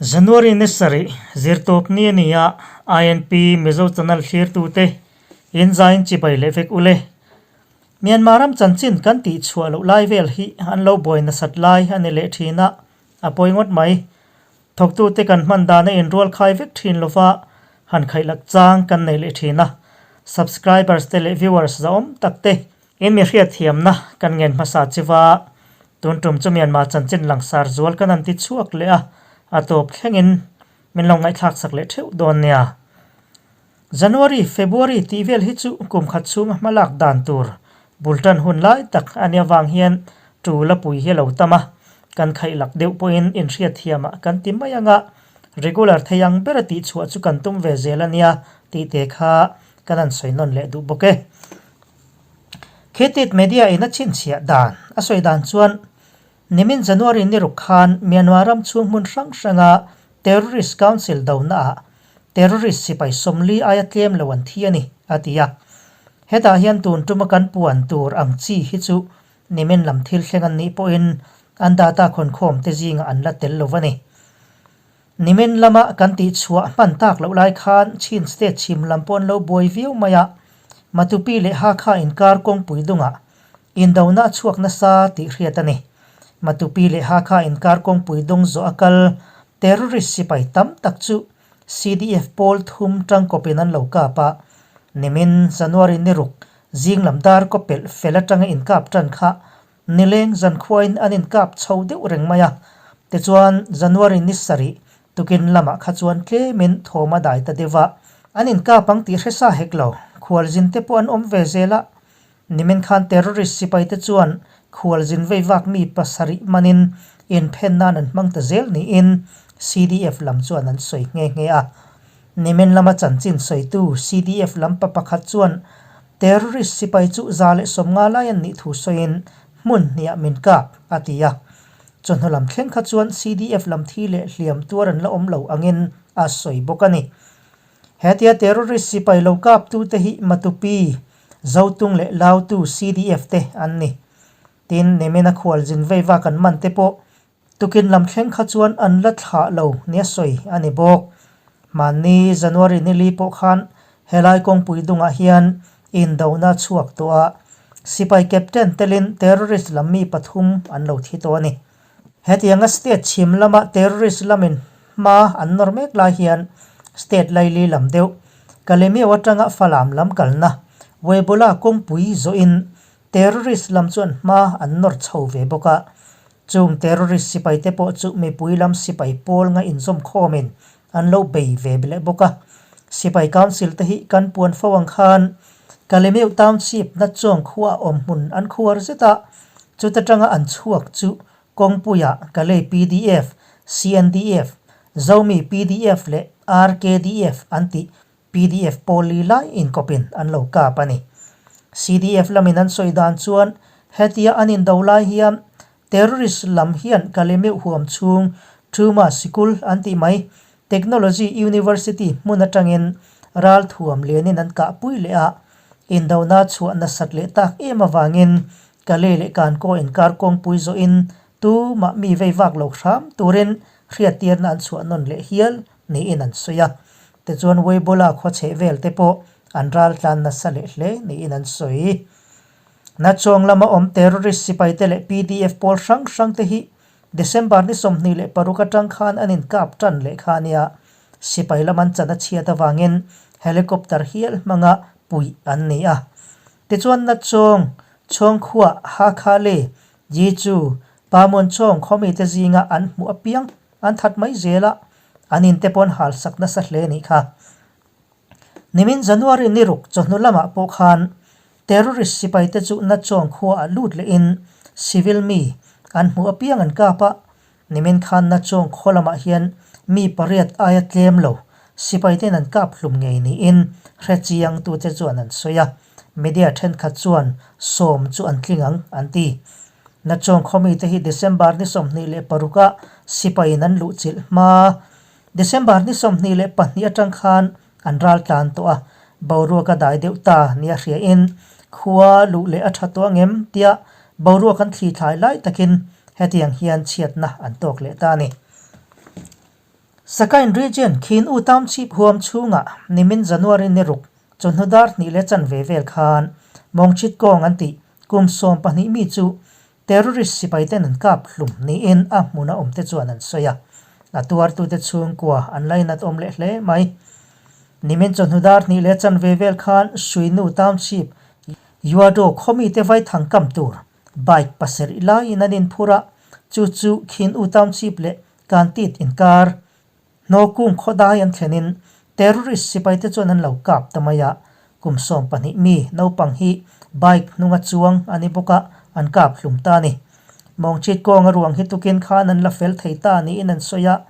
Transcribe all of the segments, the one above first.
January ni sarih zirtawp ni a ni a, INP Mizo Channel thlirtute in zain chibai leh vek ule. Myanmar ram chanchin kan tih chhuah loh lai vel hi an lo buai nasat lai a ni leh thin a, a pawi ngawt mai. Thawktute kan hman dana inrual khai vek thin lova han khaihlak chang kan nei leh thin a, subscribers te leh viewers zahawm tak te In mi hriatthiamna kan ngen hmasa chiva, tun tum chu Myanmar chanchin langsar zual kan han ti chhuak leh a, a tawp thlengin min lo ngaihthlak sak leh theuh dawn nia. January, February tih vel hi chu kum khat chhunga hma lak dan tur bul tan hun lai tak a nia vang hian tul a pui hi a lo tam a, kan khaih lak deuh pawhin inhriatthiamah kan ti mai anga regular thei ang bera tih chhuah chu kan tum ve zel a nia tih te kha kan han sawi nawn leh duh bawk e. Khitit media in a chhinchhiah dan a sawi dan chuan nimin January ni ruk khan Myanmar ram chhung hmun hrang hranga Terrorist Council donaah terrorist sipai 40 aia tlem lo an thi a ni, a ti a. Hetah hian tun tuma kan puan tur ang chi hi chu nimin lam thil thleng an nih pawhin an data khawnkhawm te zingah an la tel lo a ni. Nimin lama kan tih chhuah hman tak loh lai khan Chin State chhim lam pawh an lo buai viau mai a, Matupi leh Hakha inkar kawngpui dungah indona a chhuak nasa tih hriat a ni. Matupi leh Hakha inkar kawngpui dung zawh a kal terrorist sipai tam tak chu CDF pawl thum tangkawpin an lo kap a, nimin January ni ruk zing lam dar kaw pelh fel atanga inkap tan kha Nileng zankhuain an inkap chho deuh reng mai a, tichuan January ni sarih tukin lamah kha chuan tlemin thawm a dai ta deuh a. An inkap ang tih hre sa hek lo, khualzin te pawh an awm ve zel a. Nimin khan terrorist sipai te chuan khualzin vei vak mi pasarih manin inphen nan an hmang ta zel niin CDF lam chuan an sawi nghe nghe a. Nimin lama chanchin sawitu CDF lam pa pakhat chuan Terrorist sipai chu 150 lai an nih thu sawiin hmun hniah min kap, a ti a. Chawhnu lam thleng kha chuan CDF lam thi leh hliam tuar an la awm lo angin a sawi bawk a ni. Hetia terrorist sipai lo kaptute hi Matupi, Zotung leh Lautu CDF te an ni. Tin, Nemena khualzin veiva kan man te pawh Tukin lam thleng kha chuan an la thlah lo nia sawi a ni bawk. Hmanni January ni li pawh khan helai kawngpui dungah hian indona chhuak tawh a, sipai captain telin terrorist lam mi pathum an lo thi tawh a ni. Hetianga state chhim lama terrorist lamin hma an nawr mek lai hian state laili lam deuh Kalemeu atanga Falam lam kalna Weibola kawngpui zawhin Terrorist lam chuan hma an nawr chho ve bawk a, chung terrorist sipai te pawh chu mipui lam sipai pawl nga inzawm khawmin an lo bei ve leh bawk a. Sipai Council te hi kan puan fo ang khan Kalemeu Township na chuang khua awm hmun an khuar zet a, chuta tanga an chhuak chu kawngpuiah Kalay pdf, CNDF, Zomi pdf leh RKDF an tih Pdf pawl li lai inkawpin an lo kap a ni. CDF lamin an sawi dan chuan hetia an indo lai hian terrorist lam hian Kalemeu huam chhung Truma sikul an tih mai Technology University hmun atangin ral thuam lianin an kahpui leh a, indona chhuah nasat leh tak em avangin Kale leh Kankaw inkar kawngpui zawhin tumah mi vei vak lo hram turin hriattirna an chhuah nawn leh hial niin an sawi a. Tichuan Weibola khaw chheh vel te pawh an ral tlan nasa leh hle niin an sawi. Nachawng lama awm terrorist sipai te leh pdf pawl hrang hrang te hi December ni 26 atang khan an inkap tan leh kha ania sipai lam an chan a chhiat avangin helicopter hial hmanga puih an ni a. Tichuan Nachawng chhawngkhuah Hakha le Jichu Pamuanchawng khawmite zinga an hmuh apiang An that mai zel a, an inte pawh an hal sak nasa hle nih kha. Nimin January ni ruk chawhnu lamah pawh khan terrorist sipaite chu Nachawng khuaah lut lehin civil mi an hmuh apiang an kap a, nimin khan Nachawng khaw lamah hian mi pariat aia tlem lo sipaite'n an kap hlum ngei niin hrechiangtute chuan an sawi a, media thenkhat chuan 10 chu an tling ang an ti. Nachawng khawmite hi December ni 26 ah sipaiin an luhchilh hma. December ni 22 atang khan an ral tlan tawh a, boruak a dai deuh ta nia hriain khua luh leh a tha tawh angem tia boruak an thli thlai lai takin hetiang hian chhiatna an tawk leh ta a ni. Sakain Region Khin U Township huam chhungah nimin January ni ruk chawhnu dar hnih leh chanve vel khan Mawngchhit kawng an tih kum 12 mi chu Terrorist sipai ten an kap hlum niin a hmuna awmte chuan an sawi a, a tuartute chhungkua an lainat awm leh hle mai. Nimin chawhnu dar hnih leh chanve vel khan Suinu Township Yuado khawmite vaithang kam tur bike pasarih laiin an inphur a, chu chu Khin U Township leh Kantit inkar Hnawkung khawdai an thlenin terrorist sipaite chuan an lo kap ta mai a, kum 12 mi naupang hi bike hnunga chuang a ni bawk a, an kap hlum ta a ni. Mawngchhit kawnga ruang hi tukin khan an la fel thei ta niin an sawi a,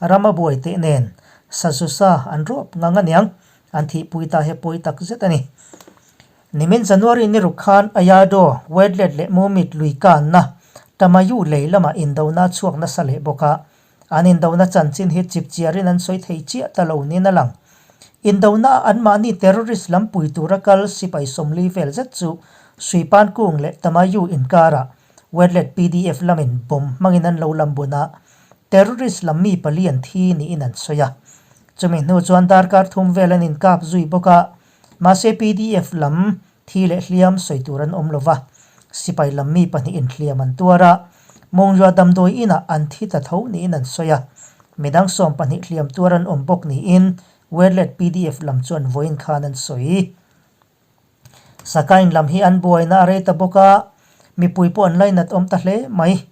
ram a buai teh nen sazu sa an rawp ngang aniang, an thihpui ta hi pawi tak zet a ni. Nimin January ni ruk khan Ayado, Wedlet leh Mumit lui kanna Tamayu lei lamah indona a chhuak nasa leh bawk a, An indona chanchin hi chipchiarin an sawi thei chiah ta lo niin a lang. Indonaah anmahni terrorist lam pui tura kal sipai 40 vel zet chu Suipan Kung leh Tamayu inkarah Wedlet pdf lamin bomb hmangin an lo lam bun a, terrorist lam mi pali an thi niin an sawi a. Chumi hnu chuan darkar thum vel an inkap zui bawk a, mahse pdf lam Thi leh hliam sawi tur an awm lo va, sipai lam mi pahnihin hliam an tuar a, Mawnglua damdawi inah an thi ta tho niin an sawi a, midang 12 hliam tuar an awm bawk niin Wedlet pdf lam chuan vawiin khan an sawi. Sakain lam hi an buaina a rei ta bawk a, mipui pawh an lainat awm ta hle mai.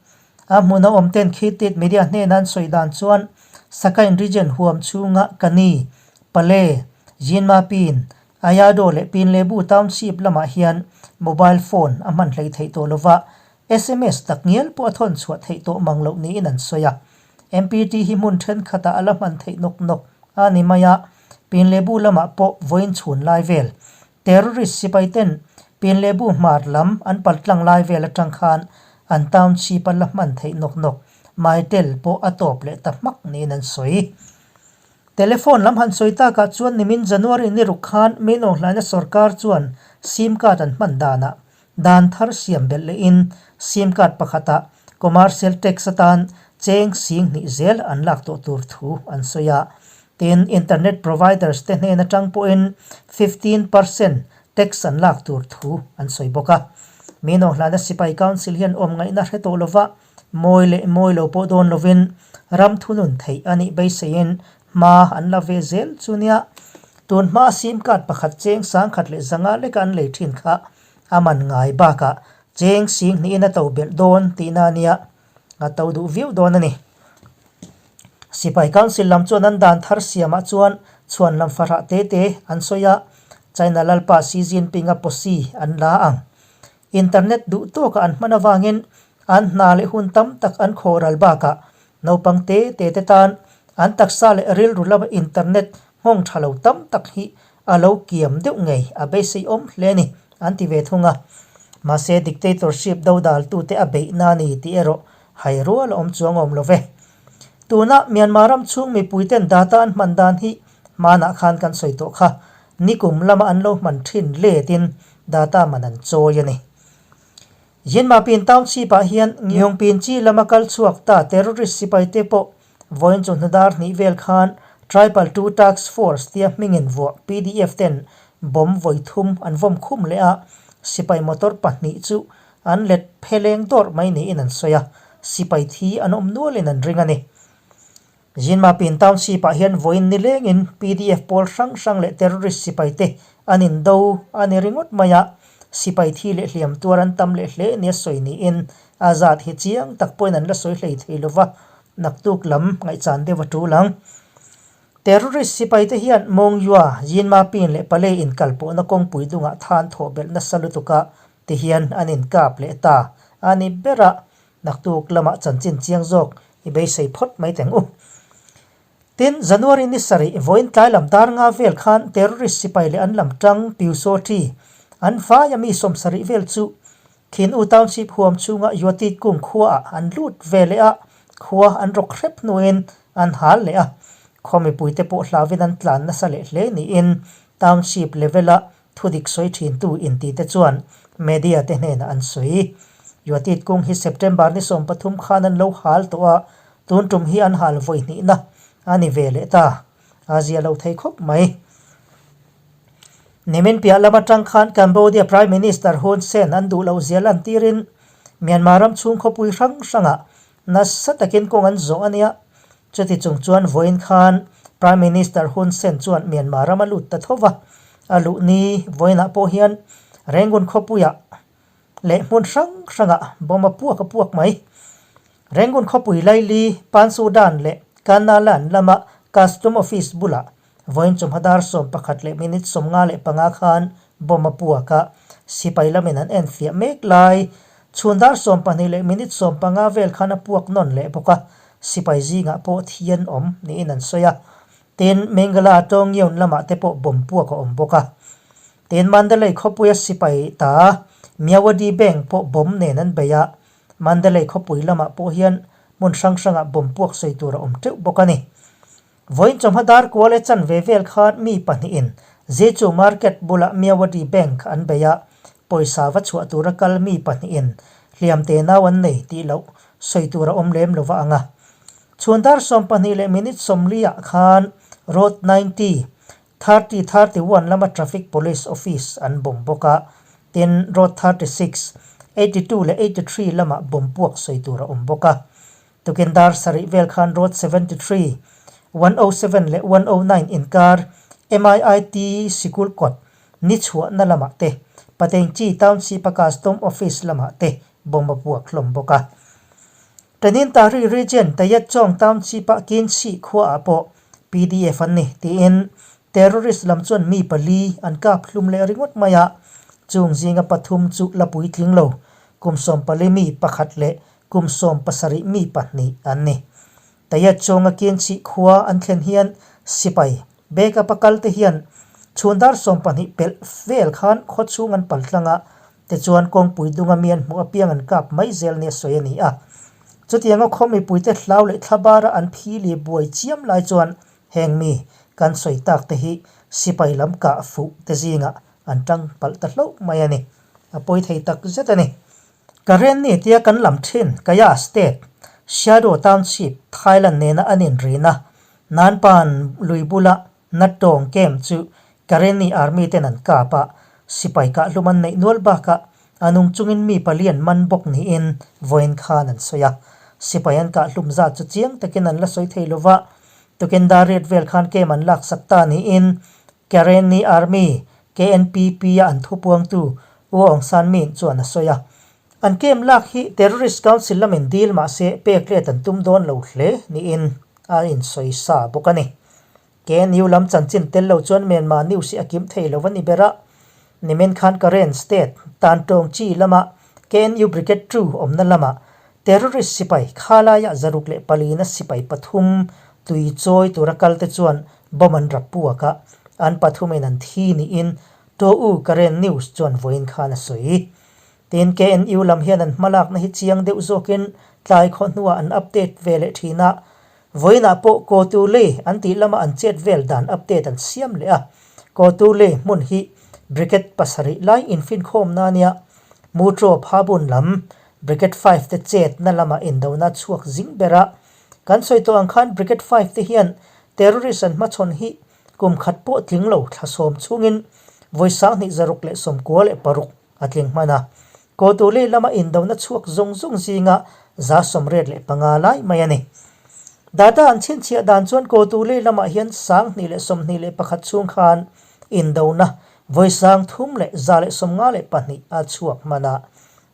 A hmuna awm ten Khitit media hnena an sawi dan chuan Sakain region huam chhunga Kani, Pale, Jinmapin, Ayado leh Pinlebu Township lamah hian mobile phone a hman hlei theih tawh lova, sms tak ngial pawh a thawn chhuah theih tawh mang loh niin an sawi a. MPT hi hmun thenkhatah a la hman theih nawk nawk a ni mai a, Pinlebu lamah pawh vawiin chhun lai vel terrorist sipai ten Pinlebu hmar lam an paltlang lai vel atang khan an township a la hman theih nawk nawk Mytel pawh a tawp leh ta hmak niin an sawi. Telephone lam han sawi takah chuan nimin January ni ruk khan Min Aung Hlaina sorkar chuan sim card an hman danah dan thar siam belh lehin sim card pakhatah commercial tax atan cheng sing hnih zel an lak tawh tur thu an sawi a. Tin, internet providers te hnen atang pawhin 15 percent tax an lak tur thu an sawi bawk a. Min Aung Hlaina sipai council hian awm ngaihna hre tawh lova Mawi leh mawi lo pawh dawn lovin ram thunun theih a nih beiseiin hma an la ve zel chu nia. Tun hma sim card pakhat cheng 1050 leka an lei thin kha a man ngai bakah cheng sing hnihin a to belh dawn tihna a nia, a to duh viau dawn a ni. Sipai Council lam chuan an dan thar siamah chuan chhuan lam fahrah te te an sawi a, China lalpa Xi Jinping-a pawsi an la ang. Internet duh tawkah an hman avangin an hna leh hun tam tak an khawh ral bakah naupang te te te tan an taksa leh rilru lama internet nghawng tha lo tam tak hi a lo kiam deuh ngei a beisei awm hle a ni an ti ve thung a. Mahse dictatorship dodaltute a beihna a ni tih erawh hai rual a awm chuang awm lo ve. Tuna Myanmar ram chhung mipuiten data an hman dan hi hmanah khan kan sawi tawh kha nikum lama an lo hman thin letin data man an chawi a ni. Yinmapin Township-ah hian Ngiungpin chi lama kal chhuak ta terrorist sipaite pawh vawiin chu hnadar hnih vel khan Tribal Two Task Force tia hmingin vuah pdf ten bomb vawi thum an vawm khum leh a, sipai motor pahnih chu an let pheleng dawrh mai niin an sawi a, sipai thi an awm nualin an ring a ni. Zinmapin Township-ah hian vawiin nilengin pdf pawl hrang hrang leh terrorist sipaite an indo a ni ringawt mai a, sipai thi leh hliam tuar an tam leh hle nia sawi niin a zat hi chiang tak pawhin an la sawi hlei thei lova, naktuk lam ngaihchan deuh a tul ang. Terrorist sipaite hian Mongyua, Zinmapin leh Palei inkalpawhna kawngpui dungah than thawh belh nasa lutuk a tihian an inkap leh ta a ni ber a, Naktuk lamah chanchin chiang zawk i beisei phawt mai teng u. Tin, January ni sarih vawiin tlai lam dar nga vel khan terrorist sipai leh an lam tang Pyusawṭi an vaia mi 70 vel chu Khin U Township huam chhunga Yuatit kung khuaah an lut ve leh a, khua an rawk hrep hnuin an hal leh a. Khaw mipuite pawh hlauin an tlan nasa leh hle niin Township level-a Thudik sawi thintu intite chuan media te hnenah an sawi. Yuatit kung hi September ni 13 khan an lo hal tawh a, tun tum hi an hal vawi hnihna. a ni ve leh ta. A zia lo thei khawp mai. Nimin piah lam atang khan Cambodia Prime Minister Hun Sen an duh loh zia lantirin Myanmar ram chhung khawpui hrang hrangah nasa takin kawng an zawh a nia. Chuti chung chuan vawiin khan Prime Minister Hun Sen chuan Myanmar ram a lut ta tho va. A luh ni vawiinah pawh hian Rangoon khawpuiah leh hmun hrang hrangah bomb a puak a puak mai. Rangoon khawpui Laili, Pansudan leh Kanalan lama Custom Office bulah vawiin chawhma dar 11 leh minute 55 khan bomb a puak a, sipai lamin an enfiah mek lai. Chhun dar 12 leh minute 15 vel khan a puak nawn leh bawk a, sipai zingah pawh thi an awm niin an sawi a. Tin, Mengala Tawngyun lamah te pawh bomb puak a awm bawk a. Tin, Mandalay khawpuia sipai ta Myawaddy Bank pawh bomb nen an bei a, Mandalay khawpui lamah pawh hian hmun hrang hrangah bomb puak sawi tur a awm teuh bawk a ni. Vawiin chawhma dar kual e chanve vel khan mi pahnihin Jeju Market bulah Myawaddy Bank an bei a, pawisa va chhuah tura kal mi pahnihin hliam te nau an nei tih loh sawi tur a awm lem lova ang a. Chhun dar 12 leh minute 40 ah khan Road 90, 30, 31 lama Traffic Police Office an bomb bawk a, tin Road 36, 82 leh 83 lamah bomb puak sawi tur a awm bawk a. Tukin dar sarih vel khan Road 73, 107 leh 109 inkar MIIT sikul kawt ni chhuahna lamah te, Patengchi Township-a Custom Office lamah te bomb a puak hlawm bawk a. Tanintari Region Tayetchawng Township-a Kinchhi khuaah pawh PDF an ni tiin terrorist lam chuan mi pali an kap hlum leh ringawt mai a, chung zinga pathum chu la puitling lo, kum 14 mi pakhat leh kum 17 mi pahnih an ni. Tayetchawnga Kinchhi khua an thlen hian sipai backup a kal te hian chhun dar 12 pelh vel khan khaw chhung an pal tlang a, Tichuan kawngpui dunga mi an hmuh apiang an kap mai zel nia sawi a ni a. Chutianga khaw mipuite hlau leh thlabara an phili buai chiam lai chuan heng mi kan sawi tak te hi sipai lam kah fuh te zingah an tang palh ta hlauh mai a ni. A pawi thei tak zet a ni. Karenni tia kan lam thin Kaya State, Shadow Township, Thailand nena an inrina Nanpan lui bula Natawng camp chu Karenni Army ten an kap a, sipai kahhlum an neih nual bakah a nung chungin mi pali an man bawk niin vawiin khan an sawi a. Sipai an kahhlum zat chu chiang takin an la sawi thei lova, tukin dar riat vel khan camp an laksak ta niin Karenni Army, KNPP, a an thupuangtu U Aung San Myint chuan a sawi a. An camp lak hi Terrorist Council lamin dil mahse pek let an tum dawn lo hle niin a insawi sa bawk a ni. KNU lam chanchin tel lo chuan Myanmar news hi a kim thei lo a ni ber a. Nimin khan Karen State, Tantawng Chi lama KNU Brigade 2 awmna lamah terrorist sipai khalaiah 604 na sipai pathum tui chawi tura kalte chuan bomb an rap puak a, an pathumin an thi niin Taw U Karen News chuan vawiin khan a sawi. Tin, KNU lam hian an hmalakna hi chiang deuh zawkin tlai khaw hnuah an update ve leh thin a. Vawiinah pawh Kotu Lei an tih lama an chet vel dan update an siam leh a. Kotu Lei hmun hi Brigade pasarih lai infinkhawmna a nia. Mutro Phabun lam Brigade 5 te chetna lama indona chhuak zing ber a. Kan sawi tawh ang khan Brigade 5 te hian terrorist an hmachhawn hi kum khat pawh tling lo thla sawm chhungin vawi 2696 a tling hman a. Kawtu lei lama indona chhuak zawng zawng zinga 85 lai mai a ni. Data an chhinchhiah dan chuan Kawtu lei lamah hian 2021 chhung khan indona vawi 3152 a chhuak hman a.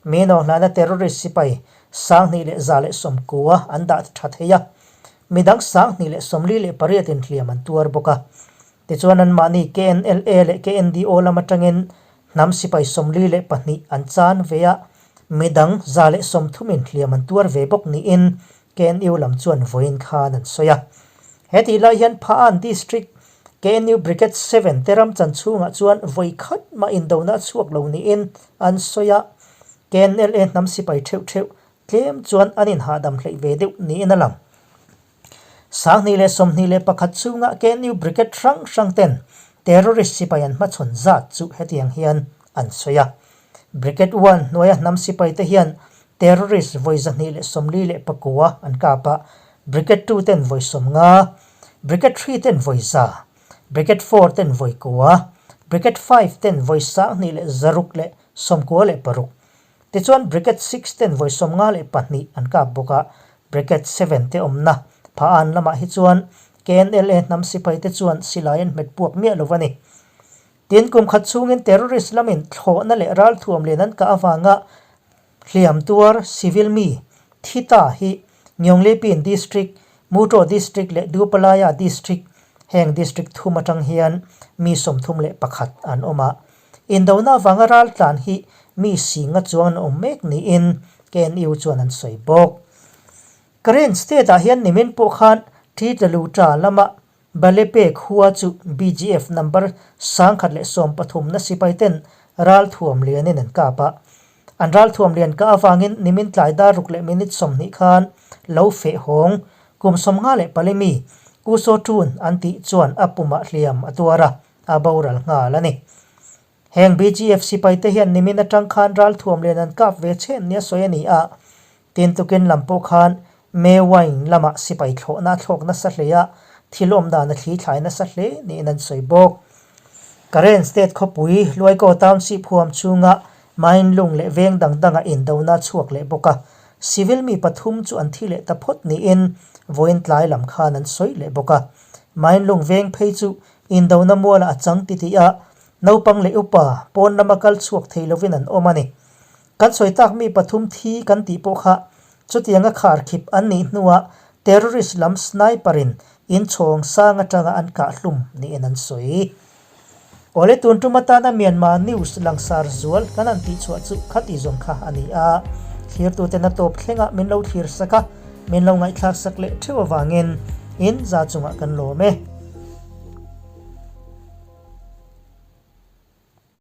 Mino hlana terrorist sipai 2190 an dah tha thei a. Midang 2048 in hliam an tuar bawk a. Tichuan anmahni KNLA leh KNDO lam atangin hnam sipai 42 an chan ve a, midang 130 in hliam an tuar ve bawk niin KNU lam chuan vawiin khan an sawi a. He tih lai hian Pha-an District KNU Brigade 7 te ram chan chhungah chuan vawi khat mah indona a chhuak lo niin an sawi a, KNLA hnam sipai theuh theuh tlem chuan an inhahdam hleih ve deuh niin a lang. 2021 chhunga KNU Brigade hrang hrang ten terrorist sipai an hmachhawn zat chu hetiang hian an sawi a. Brigade 1 hnuaia hnam sipai te hian terrorist vawi 249 an kap a, Brigade 2 ten vawi 50. Brigade 3 ten vawi za, Brigade 4 ten vawi kua, Brigade 5 ten vawi 2166. Tichuan Brigade 6 ten vawi 52 an kap bawk a, Brigade 7 te awmna Pha-an lamah hi chuan KNLA hnam sipai te chuan silai an hmet puak miah lo a ni. Tin, kum khat chhungin terrorist lamin thlawhna leh ralthuam lian an kah avanga hliam tuar civil mi thi ta hi Ngyonglipin District, Muto District leh Dupalaya District heng district thum atang hian mi 31 an awm a. Indona avanga raltlan hi mi singa chuang an awm mek niin KNU chuan an sawi bawk. Karen State-ah hian nimin pawh khan Titaluta lama Balepe khua chu BGF number 1013 na sipai ten ralthuam lianin an kap a. An ralthuam lian kah avangin nimin tlai dar ruk leh minute 20 khan lo feh hawng kum 54 mi U Saw Tun an tih chuan a pumah hliam a tuar a, a boral nghal a ni. Heng BGF sipaite hian nimin atang khan ralthuam lian an kap ve chhen nia sawi a ni a, tin tukin lam pawh khan May Wine lamah sipai thlawhna a thlawk nasa hle a, thil awm dan a thli thlai nasa hle niin an sawi bawk. Karen State khawpui Luaikaw Township huam chhunga Mine lung leh veng dang dangah indona a chhuak leh bawk a, civil mi pathum chu an thi leh ta phawt niin vawiin tlai lam khan an sawi leh bawk a. Mine lung veng phei chu indona mualah a chang titih a, Naupang leh upa pawn lama kal chhuak thei lovin an awm a ni. Kan sawi tak mi pathum thi kan tih pawh kha chutianga kharkhip an nih hnuah terrorist lam sniper in inchhawng sang atanga an kah hlum niin an sawi. Awle tun tum atana Myanmar news langsar zual kan han tihchhuah chu khati zawng kha a ni a, thlirtuten a tawp thlengah min lo thlir sak a, min lo ngaihthlak sak leh theuh avangin in za chungah kan lawm e.